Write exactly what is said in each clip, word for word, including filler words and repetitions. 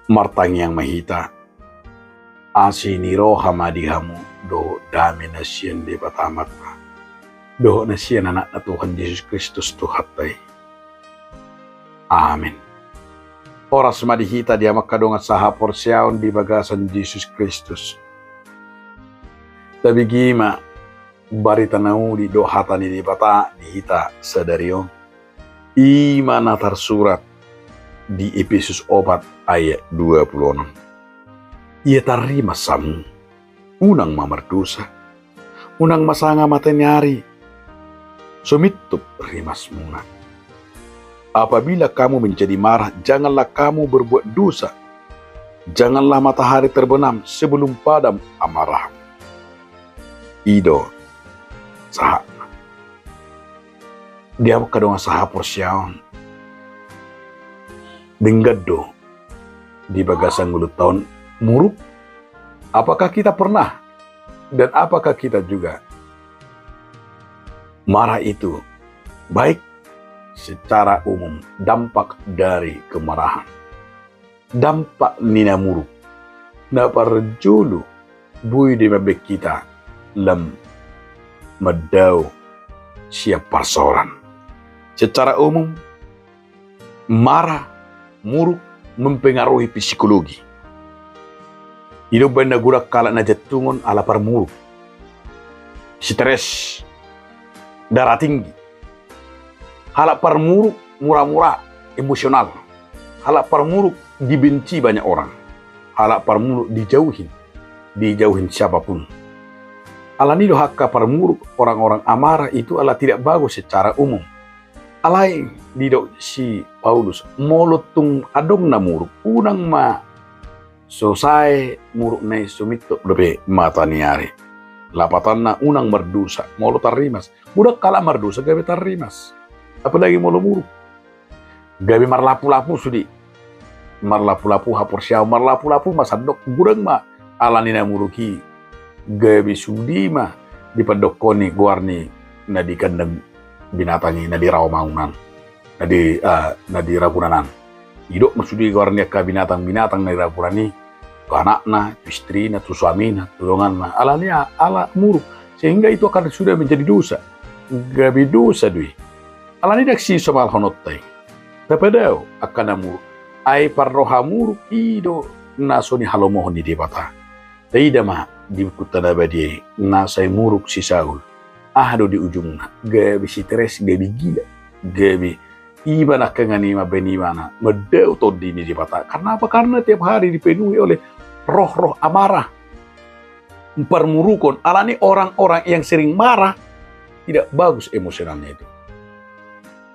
Martangiang ma hita. Asi ni roha ma di hamu dohot dame na sian Debata Amanta dohot na sian Anakna Tuhan Jesus Kristus Tuhanta i. Amen. Horas ma di hita di hamu angka dongan sahaporseaon di bagasan Jesus Kristus. Tabege ma barita na uli dohot hata ni Debata di hita sadari on. I ma na tarsurat di Epesus opat ayat dua pulu onom. Ia tarrimas hamu, unang ma mardosa, unang ma sanga mata ni ari, so mintor rimasmuna. Apabila kamu menjadi marah, janganlah kamu berbuat dosa. Janganlah matahari terbenam sebelum padam amarahmu. I do sahatna. Di hamu angka dongan sahaporseaon, denggan do di bagasan ngolunta on muruk? Apakah kita pernah dan apakah kita juga marah itu baik? Secara umum, dampak dari kemarahan, dampak ni na muruk, na parjolo boi do i mambahen hita lam mandao sian parsaoran. Secara umum, marah, muruk mempengaruhi psikologi. I do umbahen na godang halak na jantungon ala parmuruk, stres, darah tinggi. Halak parmuruk murah-murah emosional. Halak parmuruk dibenci banyak orang. Halak parmuruk dijauhin, dijauhin siapapun. Alani do angka parmuruk, orang-orang amarah itu ala tidak bagus secara umum. Alai didok si Paulus, molo tung adong na muruk, unang ma so sae murukna i, so mintor dope mata ni ari. Lapatanna, unang mardosa molo tarrimas. Godang halak mardosa gabe tarrimas. Apalagi molo muruk. Gabe marlapu-lapu sude. Marlapu-lapu haporseaon, marlapu-lapu ma sandok, godang ma alani na muruk i. Gabe sude ma dipandokkon i goar ni na di kandang binatang i, na di rawa mangunan, na di, ah, na di ragunan an. Didok ma sude goar ni angka binatang-binatang na di ragunan i, tu anakna, tu istrina, tu suamina, tu donganna. Alani a-, ala muruk. Sehingga itu akan sudah menjadi dosa. Gabe dosa do i. Alani ndang sisombalhononta i. Tapadao angka na muruk. Ai parroha muruk i do na so nihalomohon ni Debata. Taida ma di Bukunta na Badia i, na sai muruk si Saul. Aha do di ujungna? Gabe stres, gabe gila, gabe iba nangkaningan i mambahen ibana mandao tondi ni Debata. Karena apa? Karena tiap hari dipenuhi oleh roh-roh amarah, parmurukon. Alani orang-orang yang sering marah tidak bagus emosionalnya itu.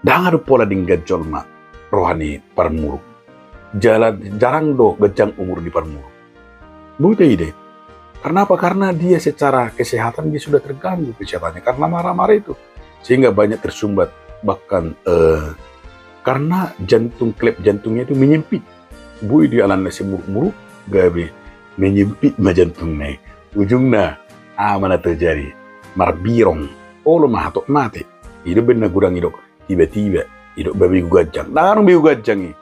Ndang adong pola denggan jolma roha ni parmuruk. Jala jarang do ganjang umur ni parmuruk. Boi taida i. Karena apa? Karena dia secara kesehatan dia sudah terganggu kesehatannya karena marah-marah itu. Sehingga banyak tersumbat, bahkan, eh, karena jantung, klep jantungnya itu menyempit. Boi do i alani na sai muruk-muruk, gabe menyempit ma jantungna i. Ujungna, aha ma na terjadi? Marbirong. Olo ma hatop mate. I do umbahen na godang didok tiba-tiba, didok begu ganjang. Ndang adong begu ganjang i.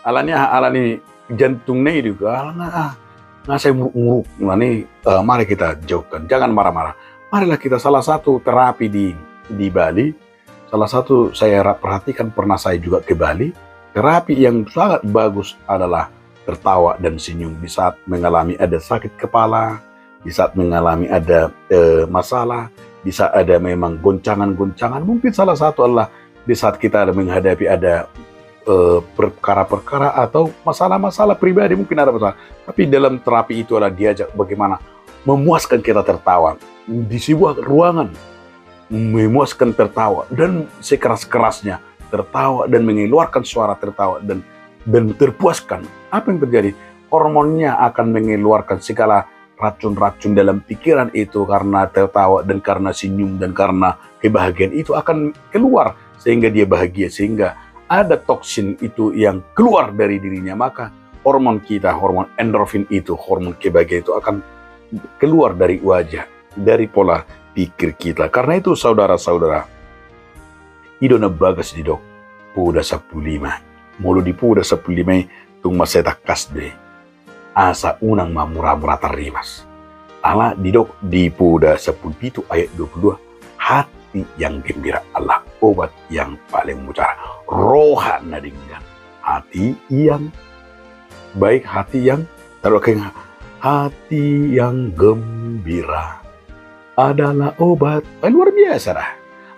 Alani aha? Alani jantungna i do, alana, ah, na sai muruk-muruk. Alani, eh, mari kita jauhkan, jangan marah-marah. Marilah kita, salah satu terapi di, di Bali, salah satu saya ra-, perhatikan, pernah saya juga ke Bali, terapi yang sangat bagus adalah tertawa dan senyum di saat mengalami ada sakit kepala, di saat mengalami ada, eh, masalah, di saat ada memang goncangan-goncangan. Mungkin salah satu adalah di saat kita ada menghadapi ada, eh, perkara-perkara atau masalah-masalah pribadi, mungkin ada masalah. Tapi dalam terapi itu adalah diajak bagaimana memuaskan kita tertawa. Di sebuah ruangan, memuaskan tertawa dan sekeras-kerasnya tertawa dan mengeluarkan suara tertawa dan, dan terpuaskan. Apa yang terjadi? Hormonnya akan mengeluarkan segala racun-racun dalam pikiran itu karena tertawa dan karena senyum dan karena kebahagiaan itu akan keluar sehingga dia bahagia, sehingga ada toksin itu yang keluar dari dirinya, maka hormon kita, hormon endorfin itu, hormon kebahagiaan itu akan keluar dari wajah, dari pola pikir kita. Karena itu, saudara-saudara, i do na bagas didok poda sampulu lima. Molo di poda sampulu lima i, tung mansai tangkas do i. asa unang ma mura-mura tarrimas. Ala didok di Poda sampulu pitu ayat dua pulu dua, hati yang gembira adalah obat yang paling mutiara. Roha na denggan, hati yang baik, hati yang, taruh ke, hati yang gembira adalah obat. Eh, luar biasa dah.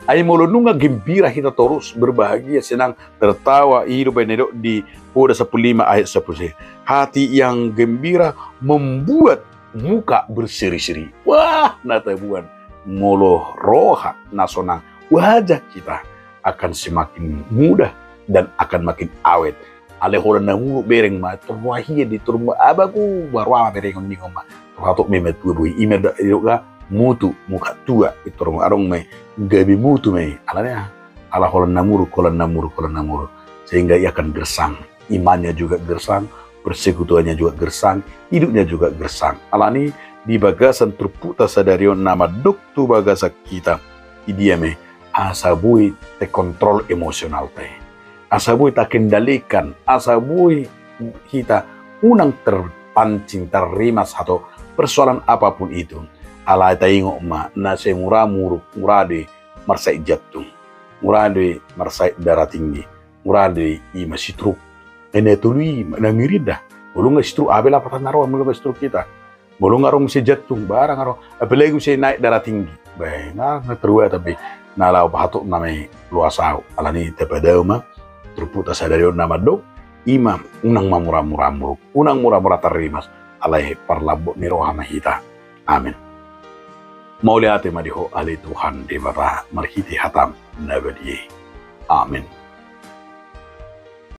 Ai molo nunga gembira hita torus, berbahagia, senang, tertawa, i do baen na didok di Poda sampulu lima ayat sampulu sia. Hati yang gembira membuat muka berseri-seri. Wah, na taboan. Molo roha na sonang, wajah kita akan semakin muda dan akan makin awet. Alai holan na muruk bereng ma, tor roha hian do i, tor ma, abagu, ba roha ma berengon ningon ma. Tor hatop ma i matua boi, i ma da, i do ga, mutu, muka tua, i tor adong ma i, gabe mutu ma i. Alani aha? Ala holan na muruk, holan na muruk, holan na muruk. Sehingga ia akan gersang. Imannya juga gersang, persekutuannya juga gersang, hidupnya juga gersang. Alani di bagasan turpukta sadari on na mandok tu bagasan hita, i dia ma i, asa boi terkontrol emosionalta i. Asa boi takendalikan, asa boi hita unang terpancing, tarrimas, atau persoalan apapun itu. Alai taingot ma, na sai mura muruk, mura do i marsahit jantung, mura do i marsahit darah tinggi, mura do i ima stroke. Ai na tolu i ma na ngeri da. Molo nunga stroke, aha be lapatanna ro molo nunga stroke hita? Molo nunga ro muse jantung, barang ro, apalagi muse naik darah tinggi. Bae, nga, nga terua, tapi na laho pahatop nama i loas ahu. Alani tapadao ma turpukta sadari on na mandok, ima, unang ma mura-mura muruk, unang mura-mura tarrimas, alai parlambot ni roha ma hita. Amen. Mauliate ma di Ho ale Tuhan Debata marhite hataM na badia i. Amen.